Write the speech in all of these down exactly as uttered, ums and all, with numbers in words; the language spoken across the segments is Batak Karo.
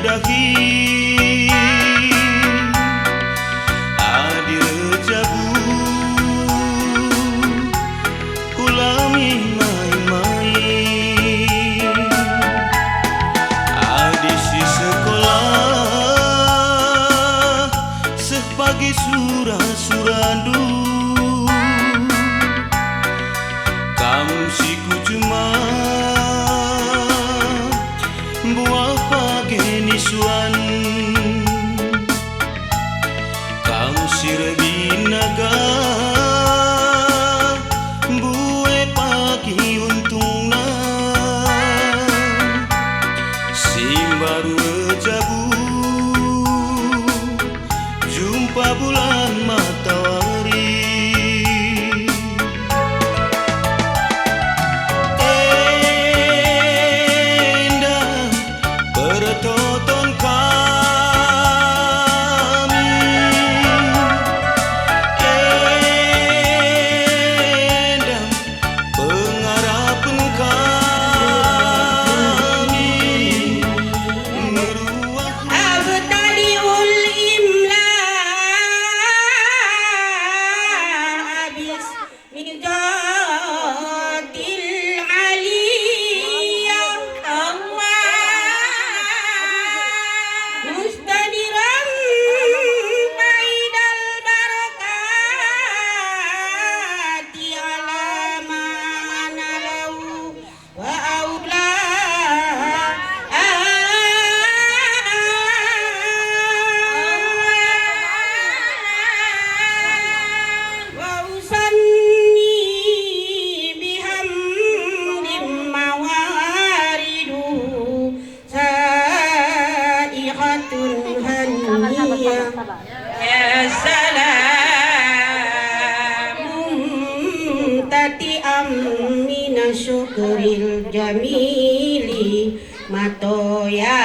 dahi. Adi erjabu, ulami main-main. Adi si sekolah, seh pagi sura-surandu. Kam si kucuma, mbuah page nisuan. Kam si regi naga, mbue pagi untungna. Si mbaru erjabu, jumpa bulan matawari. Enda pertoton kami, enda pengarapen kami, meruah. Abtadiul imla abis. Min dhatil aliyah Allah. Mustadiran faidal barakati ala mana lahu. Wa aula. Wa usanni bihamdim mawaridu saihatun haniyah. Ya salam tati amina syukril jamili matoya.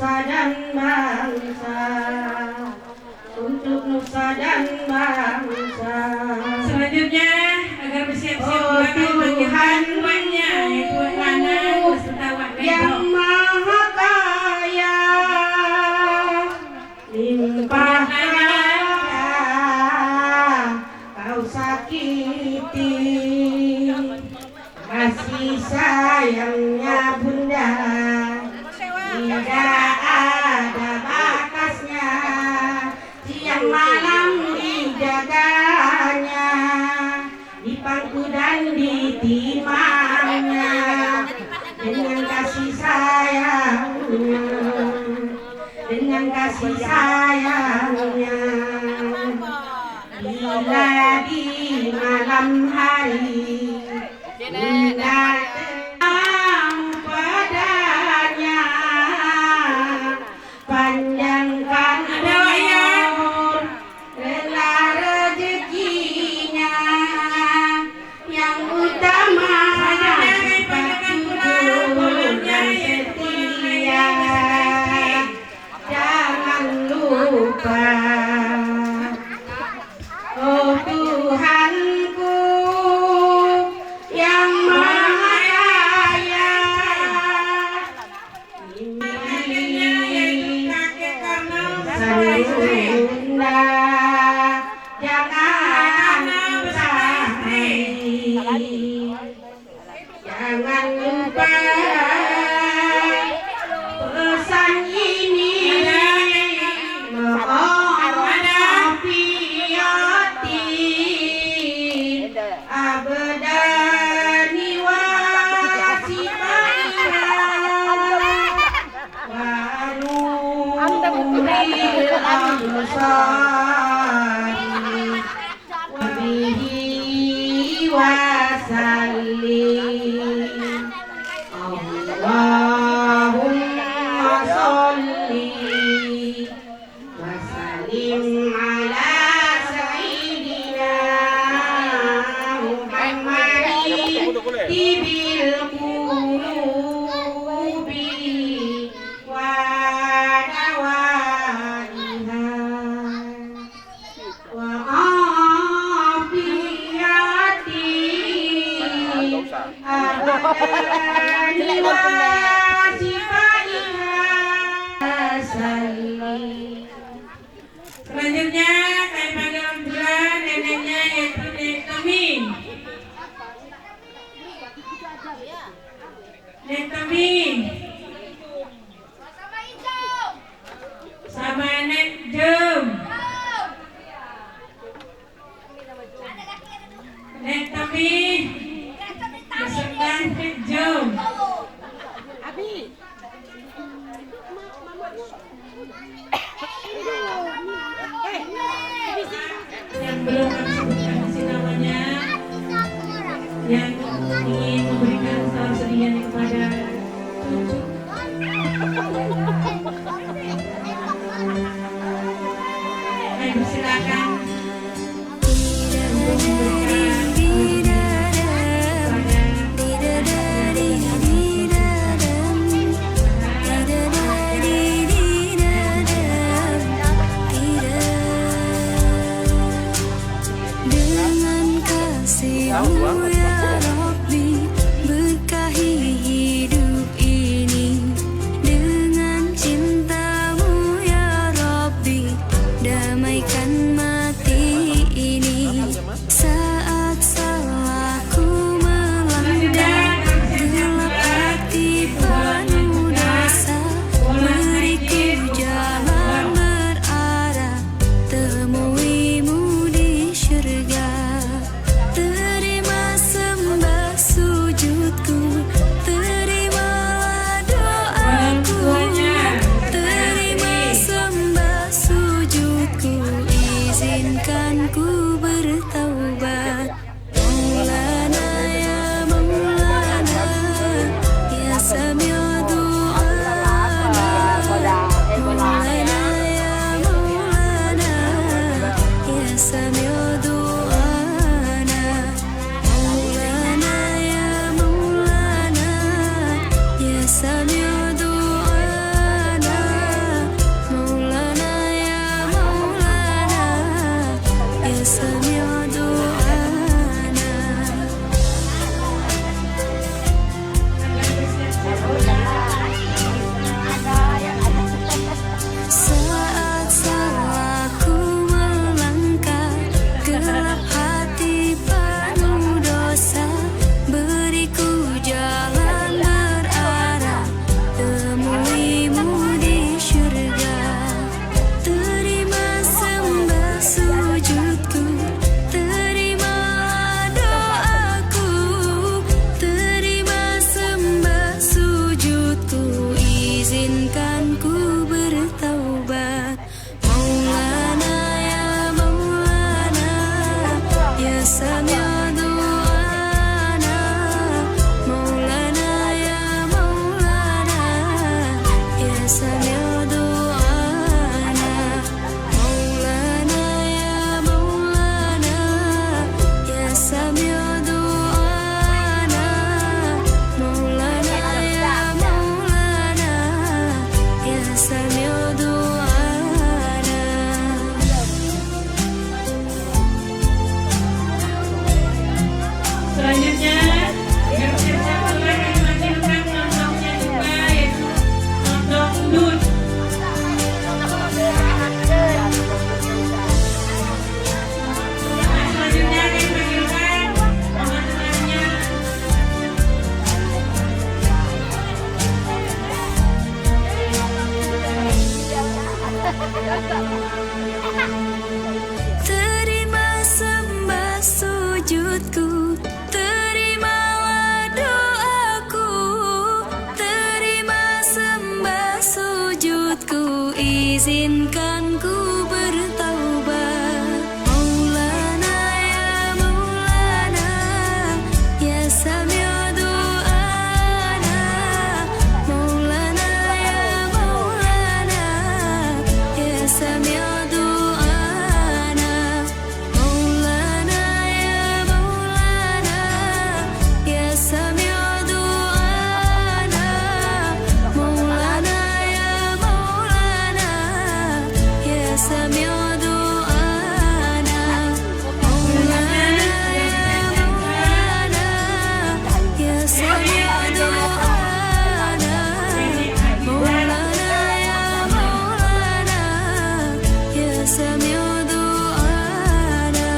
dan bangsa, untuk nusa dan bangsa. Selanjutnya, agar bersiap-siap Oh, memakai bagian Tuhan. Tuannya, yaitu Hana beserta Wak Yang Pedro. Maha Kaya, limpah kaya Kau sakiti. Kasih sayangnya Bunda tidak ada batasnya, siang malam dijaganya, di pangku dan di timangnya, dengan kasih sayangnya, dengan kasih sayangnya. Bila di malam hari Indah padanya, panjangkan umur, rela rejekinya, yang utama sifat jujur dan setia. Jangan lupa, oh Tuhanku yang Maha Kaya, ini pesan Bunda, jangan sampai. Jangan lupa pesan ini, mengobati abdani wasipara, wa nuril absari. Wa bihi wa sallim. Allahumma salli wa sallim ala sayyidina Muhammadin tibil qulubi wa dawaiha. سميع دعانا. مولانا يا مولانا، يا سميع دعانا. مولانا يا مولانا، يا سميع دعانا. Selanjutnya, grup tercapai yang dipanggilkan kelompoknya juga, yaitu kelompok Dut. Selanjutnya, kami panggilkan teman-temannya. Terima sembah sujudku, terimalah doaku, terima sembah sujudku, izinkan ku bertaubat. مولانا يا مولانا، يا سميع دعانا. مولانا يا مولانا، يا سميع دعانا. مولانا يا مولانا، يا سميع دعانا. مولانا يا مولانا، يا سميع دعانا. مولانا يا مولانا، يا سميع دعانا. مولانا يا مولانا، يا سميع دعانا.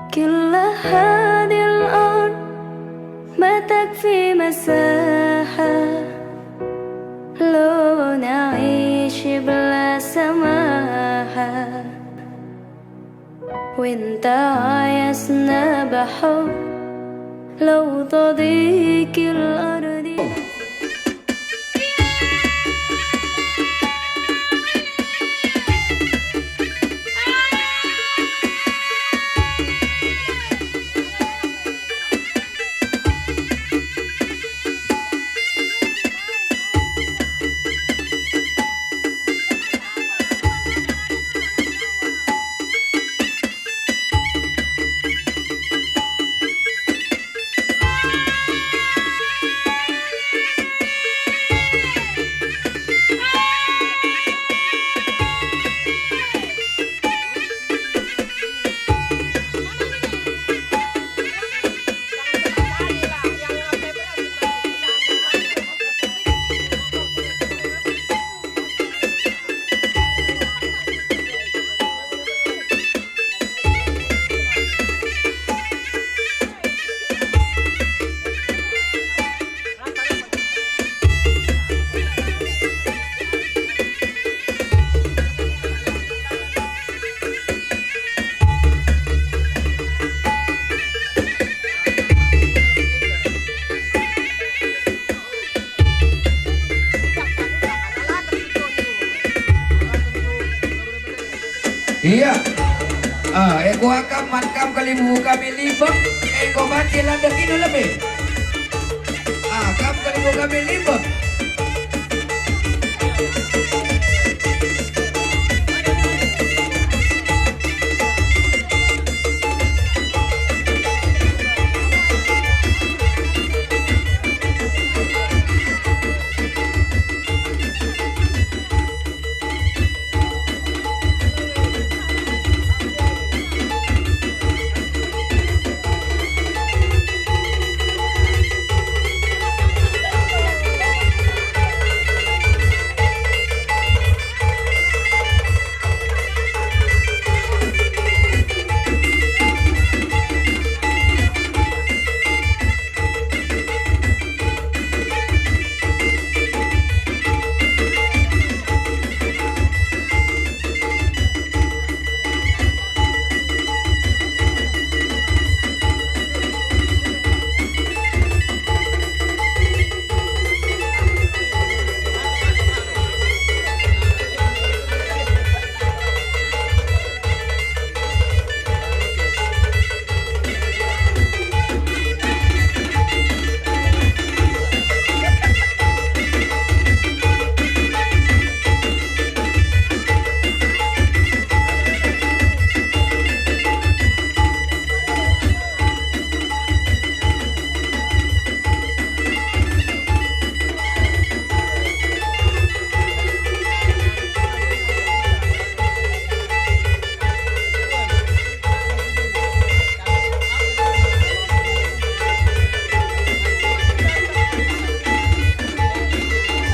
كل هذه الأرض ما تكفي مساحة لو نعيش بلا سماحة. وانت عايزنا بحب لو تضيق الأرض. Iya. Ah, enggo akap man kam kalimbubu kami Limbek, enggo mate landek indu lebe. Ah, kam kalimbubu kami Limbek.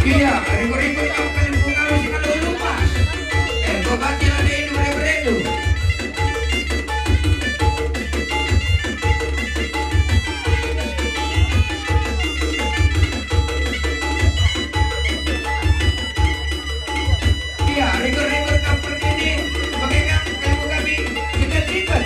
Iya, rikut-rikut kau kalimbubu kami si ngalo lupa. Eh, kau banci la dei bere-berendu. Iya, rikut-rikut kau pernini, bage kau kalimbubu kami, sikat-sikat.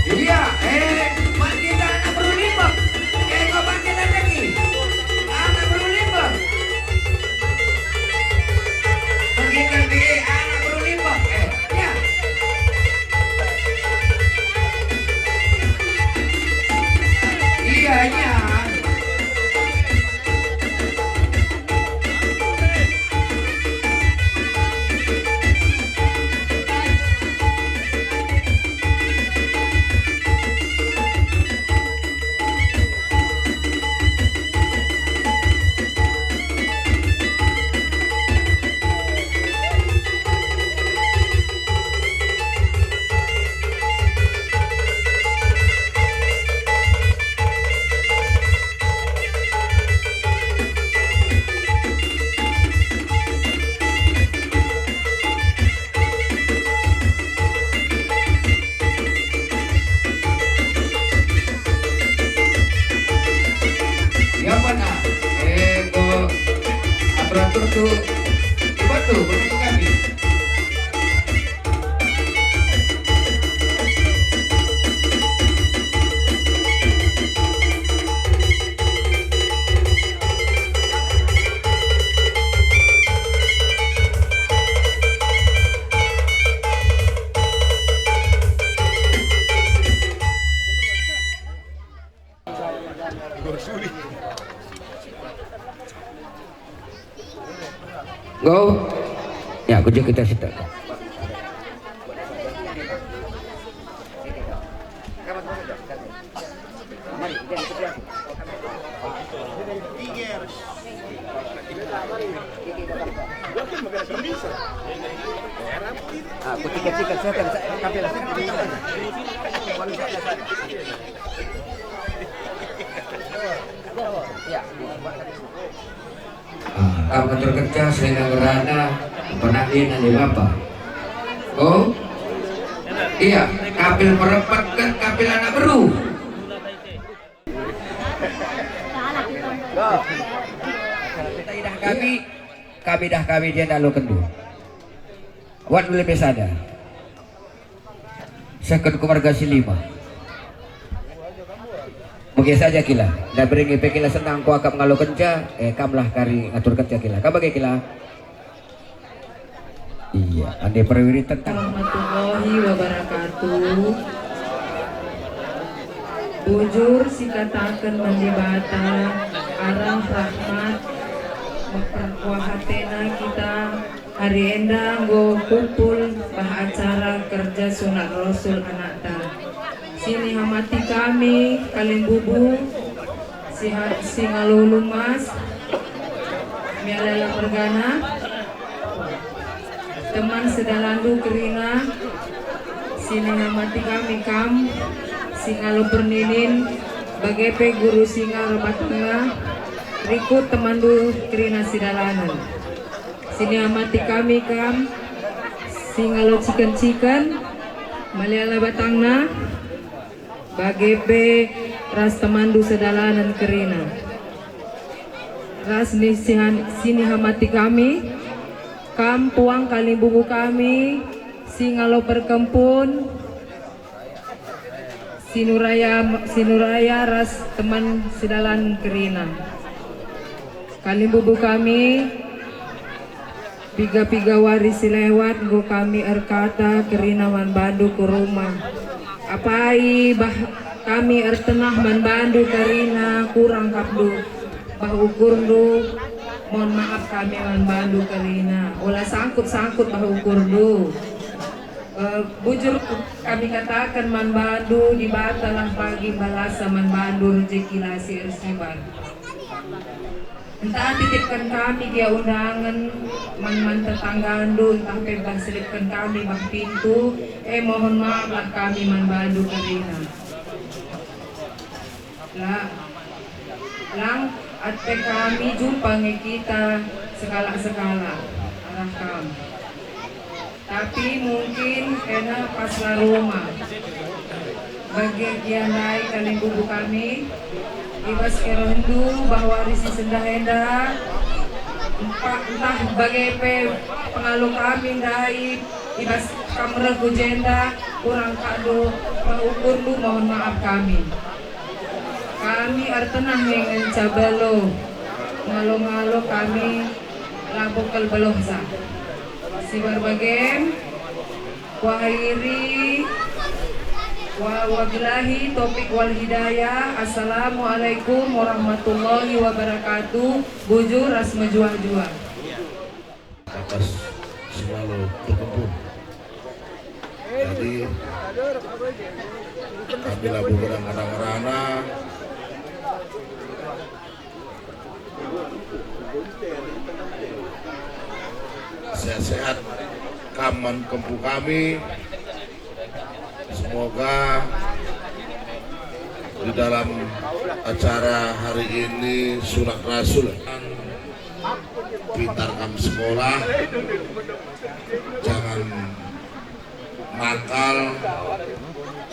Iya, eh, bangkit anak beru Limbak. Eh, kau bangkit lagi. Anak beru Limbak. Bangkit lagi, eh, anak beru Limbak. Eh, ya. Iya, iya. Ya, mana? Enggo atur-atur tu dibantu, begitu kami. Go. Ya, aku juga kita situ. Ah, aku tiga-tiga, saya tak bisa tampil. Ya. Ah, kam ngatur kenca sehingga ngerana pernah dia nande bapa. Oh? Iya, kapil merepet kan kapil anak beru. Kita idah kami, kami idah kami dia nalo kendu. Wat lebih sada. Seken ku marga si lima. Mungkin saja kila. Nda beringi pe kila senang kuakap ngalo kenca, eh, kamlah kari ngatur kenca kila. Kam bage kila? Iya, ande perwiri tentang. Warahmatullahi wabarakatuh. Bujur sikataken man Dibata, arah rahmat, meperkuah atena kita, hari enda enggo kumpul bah acara kerja sunat Rasul anakta. Sinihamati kami, kalimbubu, si ha-, si ngalo lumas, mialala mergana, teman sedalandu kerina, sinihamati kami kam, si ngalo perninin, bage pe guru singa ro batangna, rikut temandu kerina sidalanen. Sinihamati kami kam, si ngalo ciken-ciken, mialala batangna, bage pe ras temandu sedalanen kerina. Ras ni sihan-, sinihamati kami, kam puang kalimbubu kami, singalo perkempun, sinuraya, sinuraya ras teman sedalan kerina. Kalimbubu kami, piga-piga wari si lewat enggo kami erkata kerina man bandu ku rumah. Apai bah kami ertenah man bandu kerina kurang kapndu bah ukurndu, mohon maaf kami man bandu kerina. Ola sangkut-sangkut bah ukurndu. Eh, bujur kami kataken man bandu, Dibatalah pagi mbalasa man bandu rejeki la si ersibar. Ntah titipken kami gia undangen man-man tetanggandu, ntah pe bah selipken kami bah pintu, e mohon maaflah kami man bandu kerina. La, lang ate kami jumpa nge kita sekalak-sekalak arah kam. Tapi mungkin kena pas la rumah. Bage gia ndai kalimbubu kami, i bas kerehndu bahwa wari si sendah enda, empa-, ntah bage pe pengalo kami ndai i bas kam reh ku jenda, kurang kado bah ukurndu, mohon maaf kami. Kami ertenah nge ngenca belo, ngalo-ngalo kami labo kal belohsa. Si bage, kuakhiri, wa-, wabillahi taufik wal hidayah. Assalamualaikum warahmatullahi wabarakatuh. Bujur ras mejuah-juah. Atas singalo perkempun. Jadi, kami labo ngerana-ngerana. Sehat-sehat kam man kempu kami. Semoga di dalam acara hari ini sunat rasul, pintar kam sekolah, jangan nakal,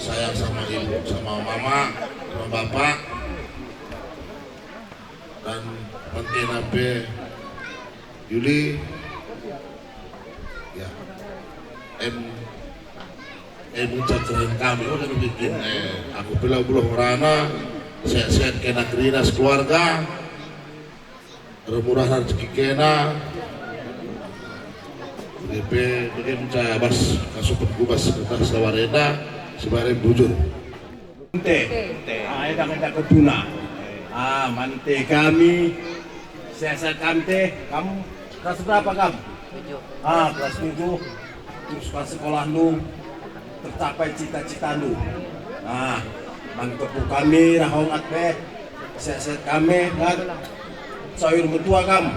sayang sama ibu, sama mama, sama bapak, dan penting pe Yuli, ya, em, em ucap terakhir kami, oh, kan bikin, eh, aku pela buluh merana, sehat-sehat kena kerina sekeluarga, murah rezeki kena, D P, bagi mencaya bas, kasupet kubas, kertas lawarenda, sebare bujur. Mante. Ah, enda, enda ketuna. Ah, mante kami. Sehat-sehat kam te. Kam kelas berapa kam? Tujuh. Ah, kelas tujuh. Teruskan sekolahndu. Tercapai cita-citandu. Ah, mantep kami rahongat pe. Sehat-sehat kami, kan? Sayur metua kam.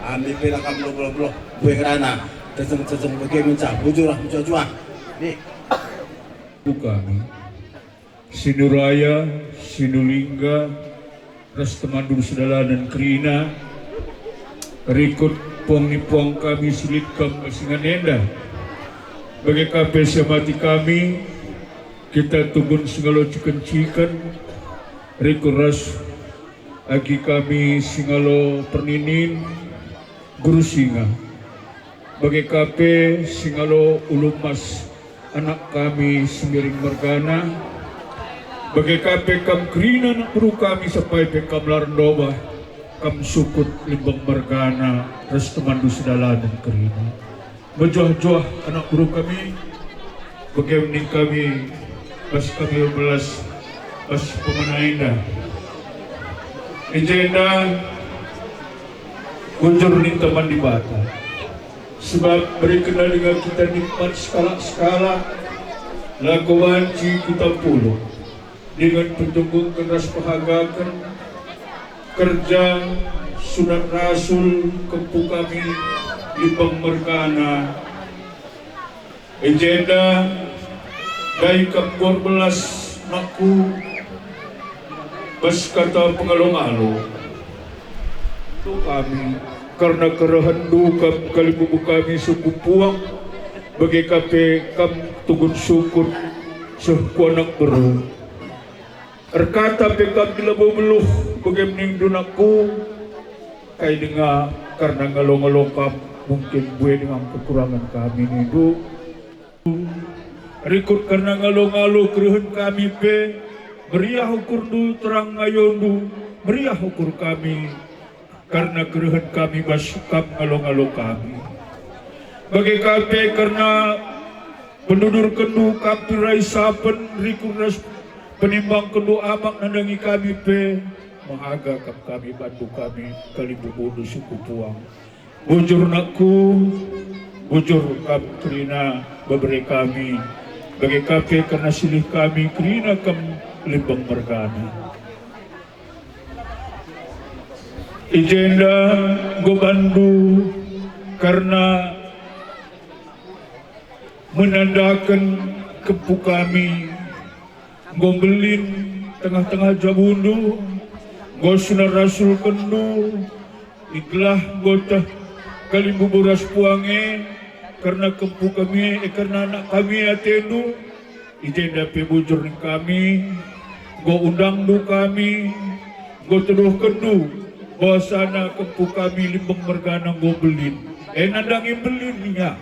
Ami pela kam loh-loh. Bue ngerana. Cejeng-cejeng bage mencah. Bujurlah, mejuah-juah. Nih. Kami. Sinuraya, Sinulingga, ras temandu sedalanen kerina, rikut puang ni puang kami si lit kam singan enda. Bage ka pe siamati kami, kita tugun singalo ciken-ciken, rikut ras agi kami singalo perninin, Guru Singa. Bage ka pe singalo ulu emas anak kami si miring mergana. Bage ka pe kam kerina anak beru kami, sapai pe kam la rendobah, kam sukut limbeng mergana ras temandu sedalanen kerina. Mejuah-juah anak beru kami, bage ning kami bas kami erbelas bas pemena enda. I jenda bujur ninta man Dibata. Sebab berikenlah denga kita nikmat sekalak-sekalak, lako banci kita pulo, dingen petunggungken ras pehagaken kerja sunat rasul kempu kami limbeng mergana. I jenda, dai kam kuerbelas nakku bas kata pengalo-ngalo. Tu kami, kerna kerehenndu kam kalimbubu kami suku puang, bage ka pe kam tugun sukut seh ku anak beru. Erkata pe kam di labo beluh, bage me nindu nakku, Kai denga kerna ngalo-ngalo kam, mungkin bue denga kekurangen kami nindu. Rikut kerna ngalo-ngalo kerehen kami pe, meriah ukurndu terang ngayondu, meriah ukur kami, kerna kerehen kami bas kam ngalo-ngalo kami. Bage ka pe kerna pendudurkenndu kam pe rai sapen rikut ras penimbangkenndu amak nandangi kami pe, mehaga kap kami bandu kami kalimbubundu suku Puang. Bujur nakku, bujur kam kerina bebere kami, bage ka pe kerna silih kami kerina kam Limbeng mergana. I jenda enggo bandu kerna menandaken kempu kami enggo mbelin tengah-tengah jabundu, enggo sunat rasulkenndu, i gelah enggo teh kalimbubu ras puang e, kerna kempu kami e, kerna anak kami atendu. I jenda pe bujur ning kami, enggo undangndu kami, enggo tuduhkenndu bahwasana kempu kami Limbeng mergana enggo mbelin. E nandangi mbelin ia.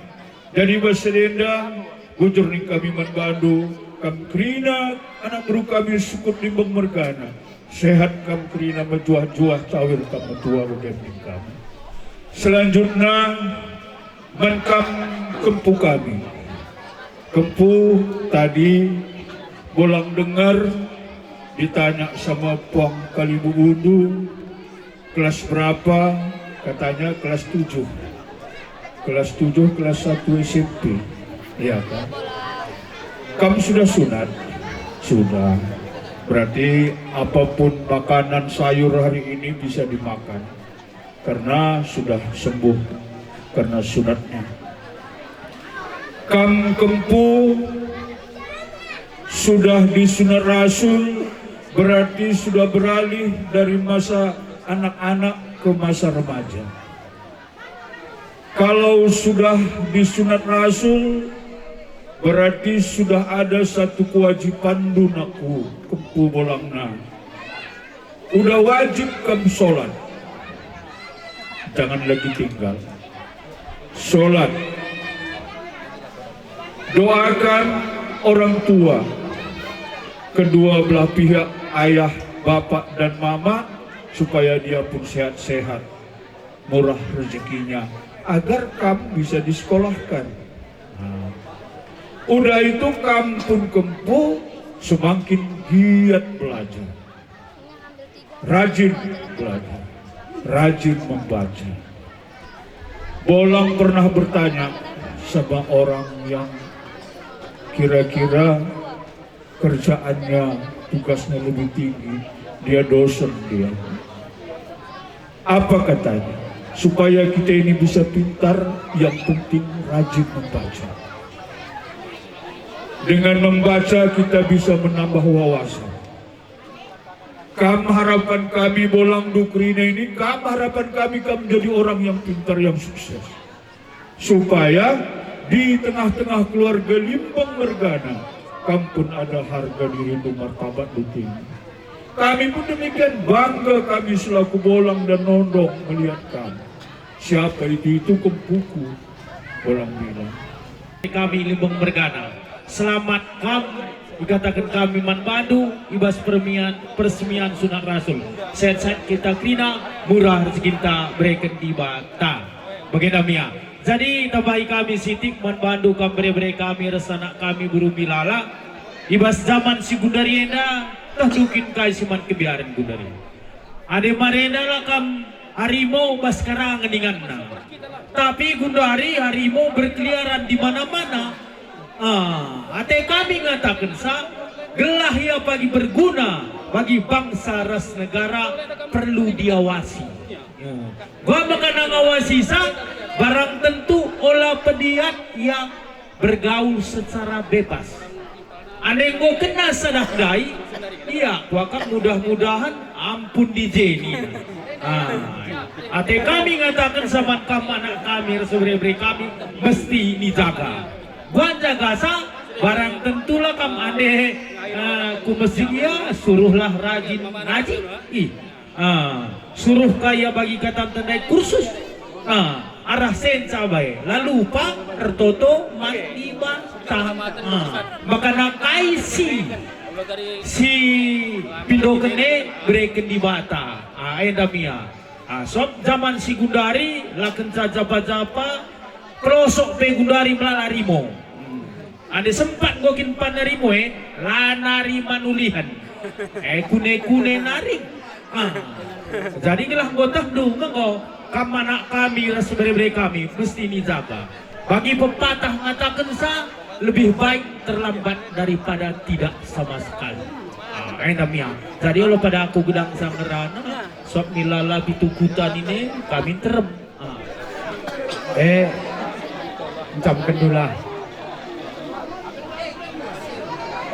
Jadi bas si enda, bujur ning kami man bandu, kam kerina anak beru kami sukut Limbeng mergana. Sehat kam kerina, mejuah-juah cawir kam metua rudem ning kami. Selanjutna, man kam kempu kami. Kempu tadi bolang dengar ditanya sama puang kalibubundu, kelas berapa? Katanya kelas tujuh. Kelas tujuh, kelas satu S M P. Iya kan? Kam sudah sunat? Sudah. Berarti apapun makanan sayur hari ini bisa dimakan. Karena sudah sembuh karena sunatnya. Kam kempu sudah disunat rasul, berarti sudah beralih dari masa anak-anak ke masa remaja. Kalau sudah disunat rasul, berarti sudah ada satu kewajibanndu nakku, kempu bolangna. Udah wajib kam sholat. Jangan lagi tinggal. Sholat. Doakan orang tua, kedua belah pihak, ayah, bapak, dan mama, supaya dia pun sehat-sehat, murah rezekinya, agar kam bisa disekolahkan. Nah, udah itu kam pun kempu semakin giat belajar. Rajin belajar, rajin membaca. Bolang pernah bertanya sama orang yang kira-kira kerjaannya, tugasnya lebih tinggi, dia dosen dia. Apa katanya? Supaya kita ini bisa pintar, yang penting rajin membaca. Dengan membaca kita bisa menambah wawasan. Kam harapan kami bolang dukrina ini, kam harapan kami kam jadi orang yang pintar, yang sukses. Supaya di tengah-tengah keluarga Limbeng mergana, kam pun ada harga dirindu, martabatndu tinggi. Kami pun demikian bangga kami selaku bolang dan nondong melihat kam. Siapa itu? Itu kempuku, bolang bilang. Kami Limbeng mergana. Selamat kam ikataken kami man bandu i bas permian, persemian sunat rasul. Sehat-sehat kita kerina, murah rezekinta bereken Dibata. Bagenda mia. Jadi tambahi kami sitik man bandu kam bere-bere kami ras anak kami beru Milala. I bas zaman si gundari enda, tah dukin kai si man kebiaren gundari. Adi marenda la kam harimau bas karangen inganna. Tapi gundari harimau berkeliaran di mana-mana. Ah, ate kami ngatakensa, gelah ia pagi berguna bagi bangsa ras negara perlu diawasi. Ya. Gua maka ngawasisa, barang tentu ola pediat ia bergaul secara bebas. Adi enggo kena sadah ndai, ia kuakap mudah-mudahan ampun dijeni. Ah, ate kami ngatakensa man kam anak kami ras bere-bere kami mesti nijaga. Gua jagasa, barang tentu la kam ande, eh, ku mesjid ia, suruhlah rajin ngaji. Ih, ah. Suruh ka ia bagi kata ndai kursus. Ah, arah senca bae. Lalu pa ertoto man Dibata. Ah, maka nakai si, si pindoken e bereken Dibata. Ah, enda mia. Ah, sop zaman si gundari la kenca japa-japa, kelosok pe gundari melala rimo. Hmm. Adi sempat enggo kin pan rimo e, la nari manulihen. Eh, kune-kune nari. Ah. Jadi gelah enggo tehndu enggo, kam anak kami ras bere-bere kami mesti nijaga. Bagi pepatah ngatakenca, lebih baik terlambat daripada tidak sama sekali. Ah, enda mia. Jadi olo pada aku gedang sangerana, sop milala pitu kuta nine, kami nterem. Ah. Eh, encam kendulah.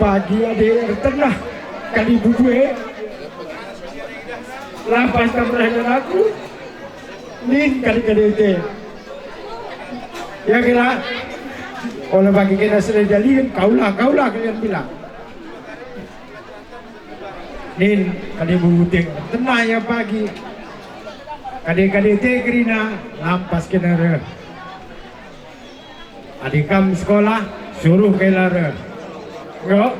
Pagi adi ertenah kali bubue. Lampas kam reh aku. Nin kali-kali ite. Ya kira. Ola bagi kena sudah jalian, kaulah, kaulah kalian bilang. Nin, kade buting, tenah ya pagi. Kade-kade te kerina, lampas kena reh. Adi kam sekolah, suruh kela reh. Yo.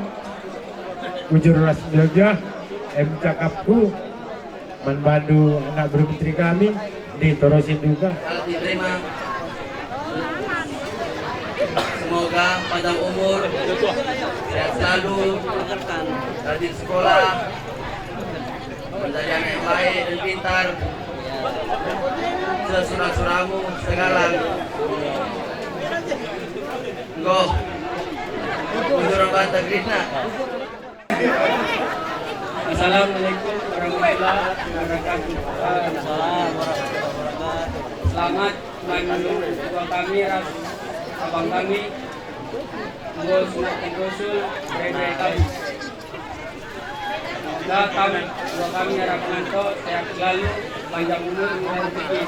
Bujur ras Jogja, em cakapku, man bandu anak beru menteri kami, di Torosin juga. Aldi Prima. Semoga panjang umur, sehat selalu, rajin sekolah, menjadi anak yang baik dan pintar, sesura-suramu sekarang. Enggo, mundur banta kerina. Assalamualaikum warahmatullahi wabarakatuh. Selamat man tua kami ras abang kami, enggo sunatken rasul, bere-bere kami. Semoga kam tua kami arah penganto sehat selalu, panjang umur, murah rezeki.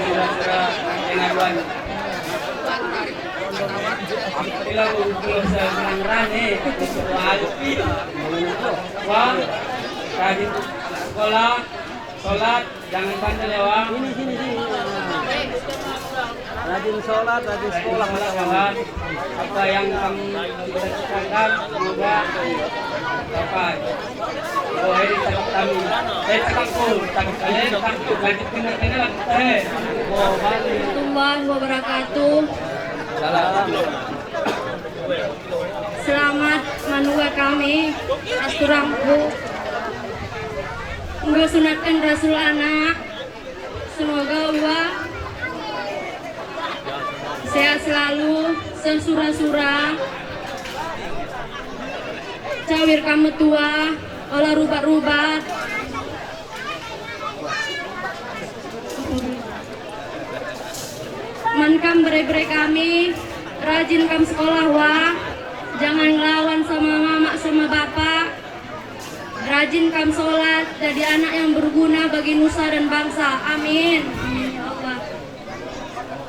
Sura-sura kena duan. Bilang untuk seberang rane, untuk Alpi. Wah, rajin sekolah, sholat, jangan bandel ya, Wang. Sini, sini, sini. Rajin sholat, rajin sekolah, ya, Wang. Apa yang kamu cita-citakan, semoga dapat. Oh, ini cakap kami. Eh, cakapku, cakap kalian, cakap, lanjut dengar-dengar lah, eh. Oh, balik. Warahmatullahi wabarakatuh. Salam. Selamat man ua kami, ras turangku. Enggo sunatken rasul anak. Semoga ua sehat selalu, sesura-sura. Cawir kam metua, ola rubat-rubat. Man kam bere-bere kami, rajin kam sekolah, wah. Jangan ngelawan sama mamak sama bapak. Rajin kam sholat, jadi anak yang berguna bagi nusa dan bangsa. Amin. Amin, ya Allah.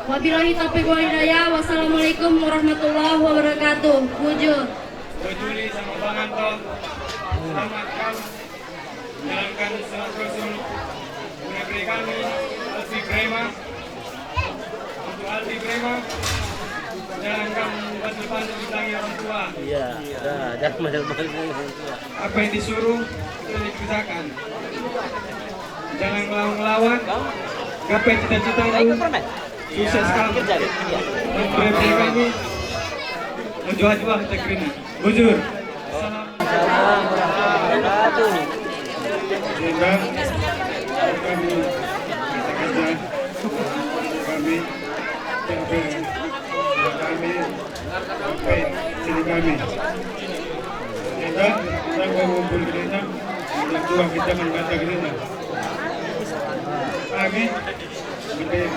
Wabillahi taufiq wal hidayah. Wassalamualaikum warahmatullahi wabarakatuh. Bujur. Bujuri sama bangan, toh. Selamat kam. Jalankan surat rasul. Beri kami, Alfi Prema. Untuk Alfi Prema, jalankan bantu-bantu ditangi orang tua. Iya, dah, jangan banyak-banyak orang tua. Apa yang disuruh, itu dikerjakan. Jangan ngelawan-ngelawan. Gapai cita-citamu, sukses kamu. Beri kami, menjuah-juah kita kerina. Bujur. Salam. Salam warahmatullahi wabarakatuh. Jenderal, kami, kami, kami, kami, sini kami. Jenderal, kita mengumpul kita, untuk dua kita mengkata kita. Kami,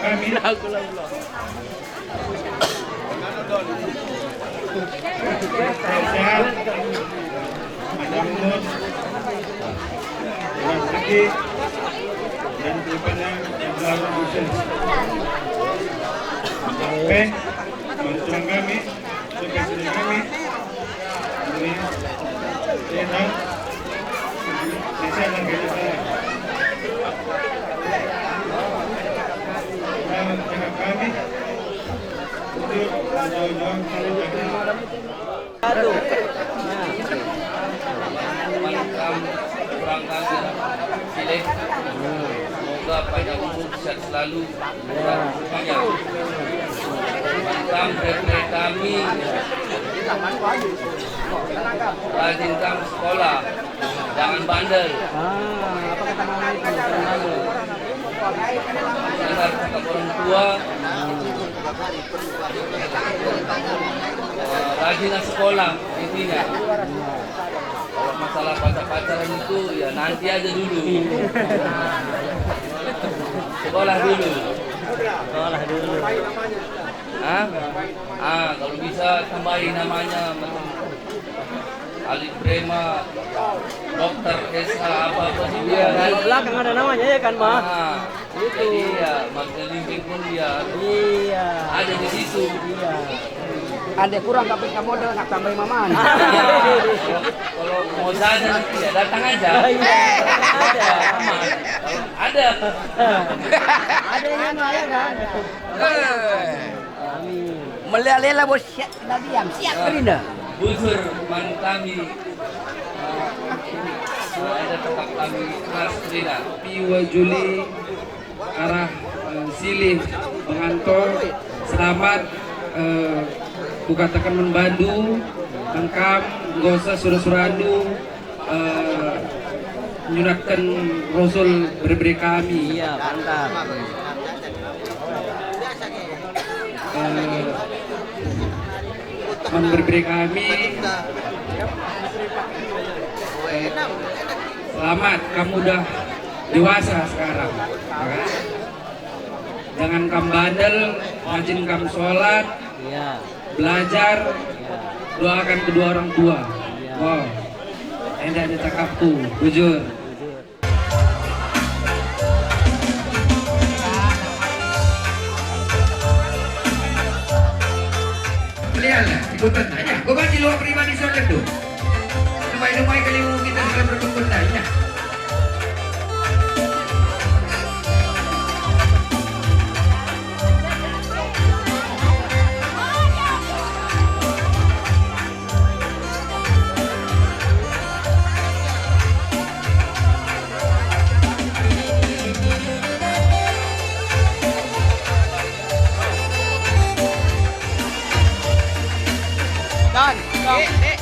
kami. Sehat, panjang umur, jelas rezeki, dan kedepannya yang selalu sukses. Sampai bantuan kami, sampai sini kami, ini, sehat, sehat dan kerja. Mantap, kurang kami silih. Semoga panjang umur, sehat selalu. Kurang umurnya. Mantap, kami. Rajin kam sekolah, jangan bandel. Ah, apa kata mama itu? Jangan bandel. Dengar kata orang tua. Eh, rajinlah sekolah, intinya. Kalau masalah pacar-pacaran itu, ya nanti aja dulu. Sekolah dulu. Sekolah dulu. Hah? Ah, kalau bisa tambahi namanya macam Ali Prema, dokter S H apa-apa juga. Iya, kalau belakang ada namanya, ya kan, Ma? Ah, itu. Jadi, ya, Mas Limbing pun dia Iya. ada di situ. Iya. Ande kurang tapi kamu ada nak tambahi maman. Kalau mau jajan itu ya datang aja. Iya. Ada. Aman. Kalau ada. Ada yang mana ya kan? Eh. Amin. Melelela bos siap kena diam, siap kerina. Bujur man kami. Ada tetap kami keras kerina. Piwa Juli arah, eh, Silih Pengantor. Selamat, eh, kukataken man bandu, engkam, enggo seh sura-surandu, eh, nyunatken Rasul bere-bere kami. Iya, mantap. Eh, man bere-bere kami, eh, selamat, kamu udah dewasa sekarang, ya kan? Jangan kam bandel, rajin kam sholat, Iya. belajar, Iya. doakan kedua orang tua. Iya. Wow. Enda aja cakapku, bujur. Bujur. Melihatlah, ikutan aja. Beban di luar pribadi sudah tentu. Dumai-dumai kali kita sudah berkumpul tanya. Dan, dan. Eh, eh.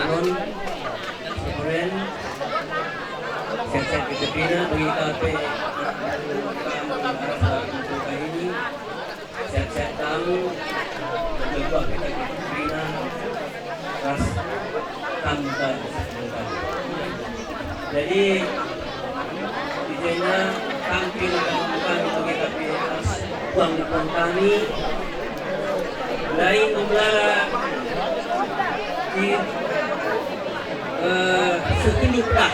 Kemarin, sehat-sehat kita pina, bagi kape, ini, sehat-sehat kamu, lebah kita pina, ras kamu kan. Jadi, di jenda, kami pina kami bagi kape ras uang kami, Ndai enggo melala i, eh, seh kunduk dah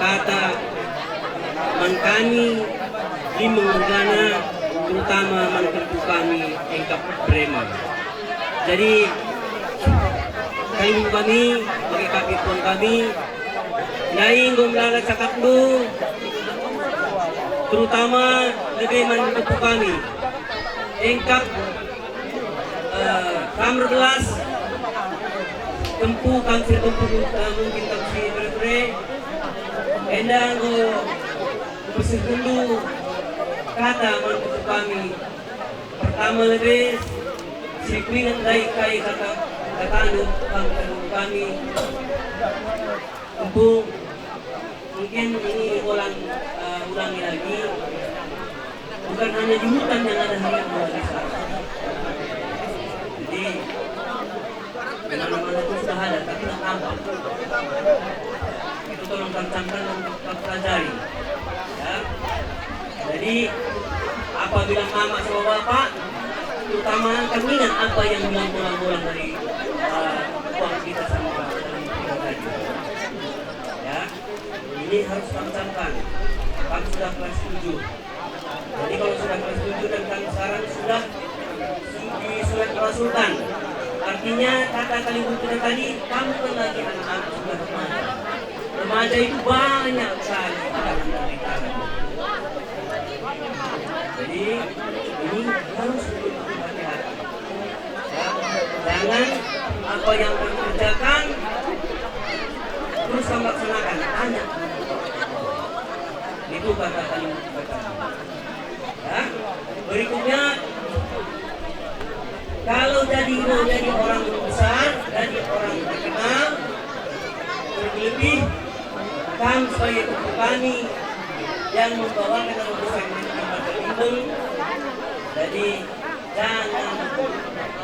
kata man kami lima mergana, terutama man tempu kami engkap Brema. Jadi, kami kami, bagi kami puang kami, ndai enggo melala cakapndu, terutama lebe man tempu kami. Engkap, eh, kam erbelas, tempu kam si tempu, eh, mungkin kam si bere-bere. Enda enggo kusehkenndu kata man tempu kami. Pertama lebe, si kuinget ndai kai kata, katandu kam tempu kami. Tempu, mungkin ini ulang, eh, ulangi lagi. Bukan hanya di hutan yang ada harimau lagi sekarang. Jadi, di mana-mana pun sudah ada, tapi nggak tampak. Itu tolong kami camkan dan kami pelajari. Ya. Jadi, apabila mama sama bapak, terutama kami ingat apa yang bilang bolang-bolang dari, eh, uang kita sama kita tadi. Ya. Ini harus kami camkan. Kami sudah kelas tujuh. Jadi kalau sudah kelas tujuh dan kami sekarang sudah su-, di surat Rasulkan. Artinya kata kalimat kita tadi, kamu kan lagi anak-anak, sudah remaja. Remaja itu banyak sekali tantangan dan rintangan. Jadi ini harus betul-betul hati-hati. Ya, jangan apa yang kamu kerjakan terus kamu laksanakan, tanya. Itu kata kalimat pertama. Ya, berikutnya, kalau jadi mau jadi orang besar, jadi orang terkenal, terlebih kamu sebagai tempu kami yang membawakan nama besar negeri Banjar Limbong, jadi jangan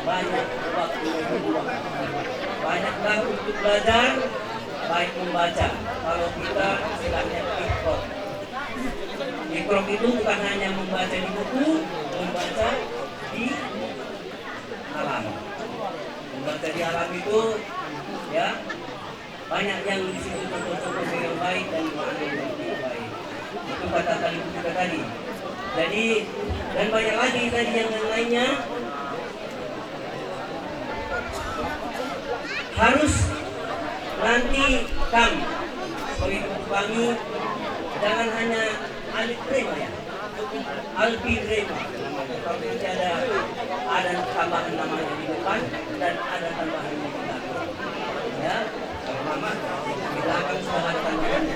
banyak waktu membuang. Banyaklah untuk belajar, baik membaca. Kalau kita istilahnya iqra. Iqra itu bukan hanya membaca di buku, membaca di alam. Membaca di alam itu, ya, banyak yang di situ contoh-contoh yang baik dan makna yang baik. Itu kata kalimat kita tadi. Jadi, dan banyak lagi tadi yang lain-lainnya. Harus nanti kam sebagai tempu kami, jangan hanya Alif Rema ya. Alfi Rema namanya. Kalau nanti ada, ada tambahan namanya di depan dan ada tambahan di belakang. Ya, kalau nama di belakang sudah ada tambahannya.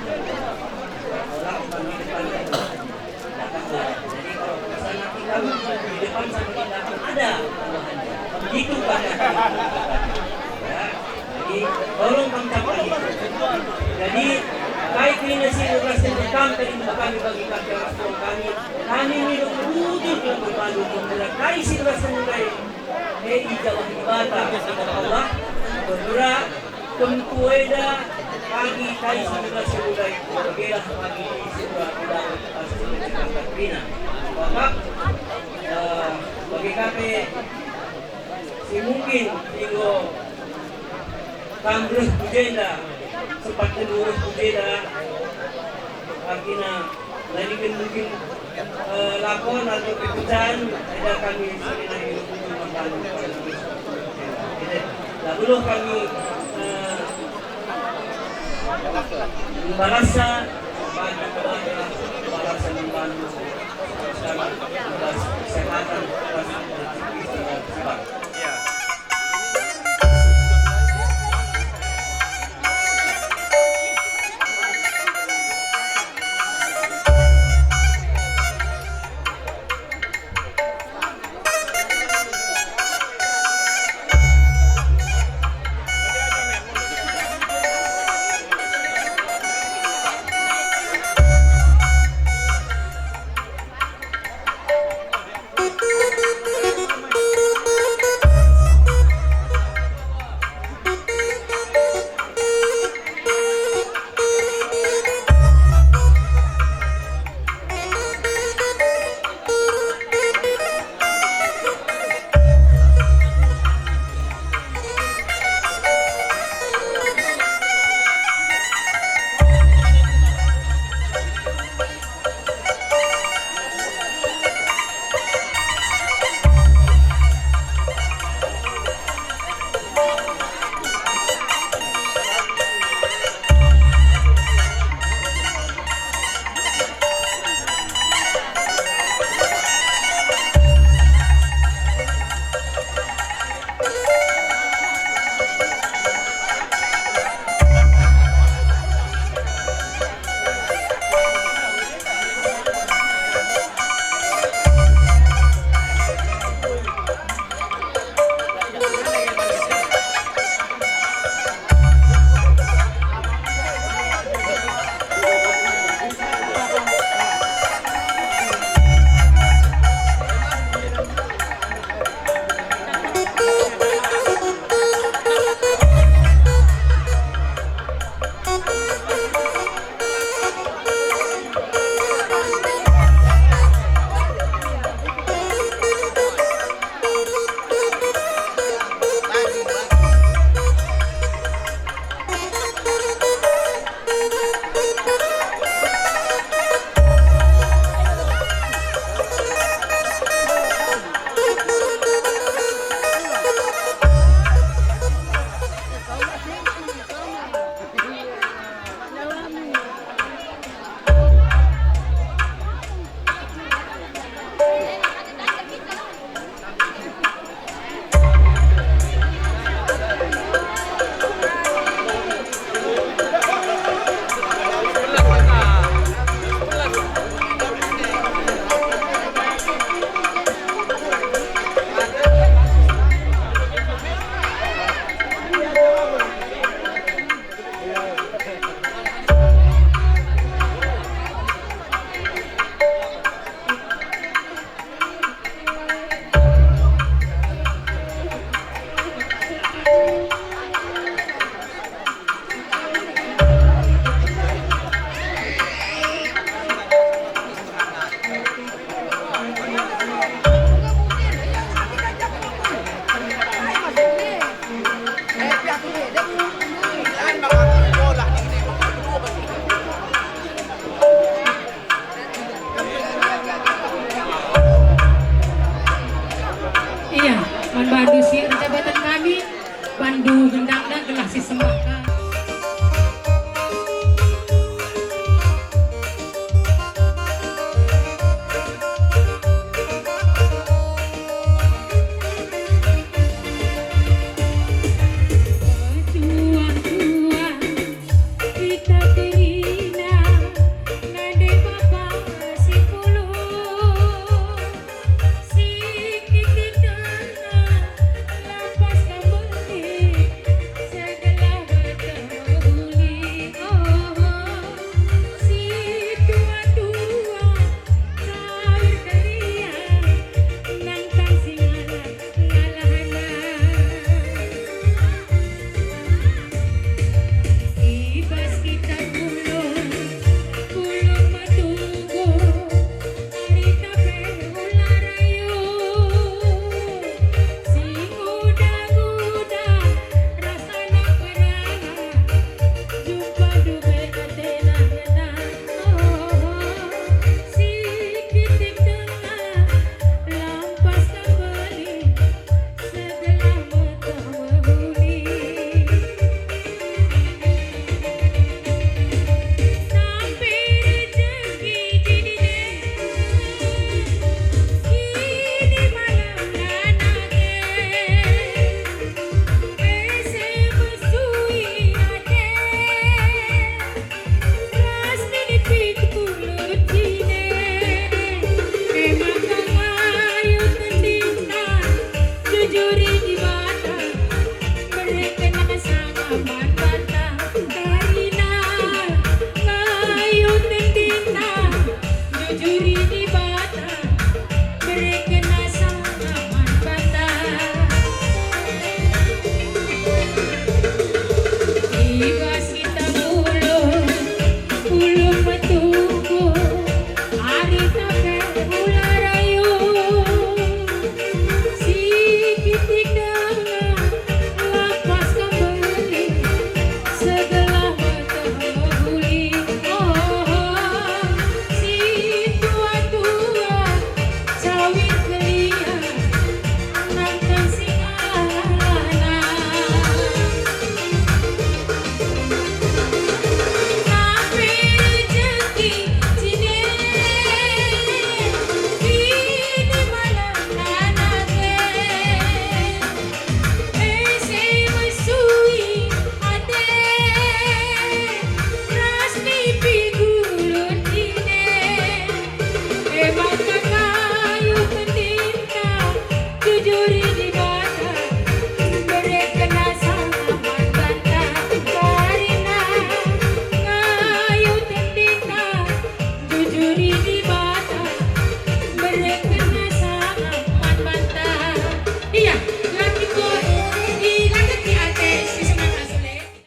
Orang bukan di depan ya. Belakang ada. Jadi kalau bisa nanti kamu di depan sama di belakang ada tambahannya. Begitu kan? Ya. Jadi, tolong kamu capai. Jadi, kai kerina si ngerasken kam tadi untuk kami bagi kami orang tua kami. Kami minum bujur dalam berbalu membela kai si ngerasken kai. Eh, ijabah Dibata, Allah, bergerak, kempu eda, kami kai si ngerasken kai. Begelah kami si ngerasken kai. Maka, eh, bagi kami, si mungkin enggo kam reh ku jenda, sempat enggo reh ku jenda, artina naliken mungkin, eh, lakon atau pekerjaan, eda kami sebenarnya untuk membantu. Jadi, lah beluh kami, eh, membalasnya, bagi keluarga, membalasnya membantu, sama membalas kesehatan, membalas rezeki, segala sesuatu.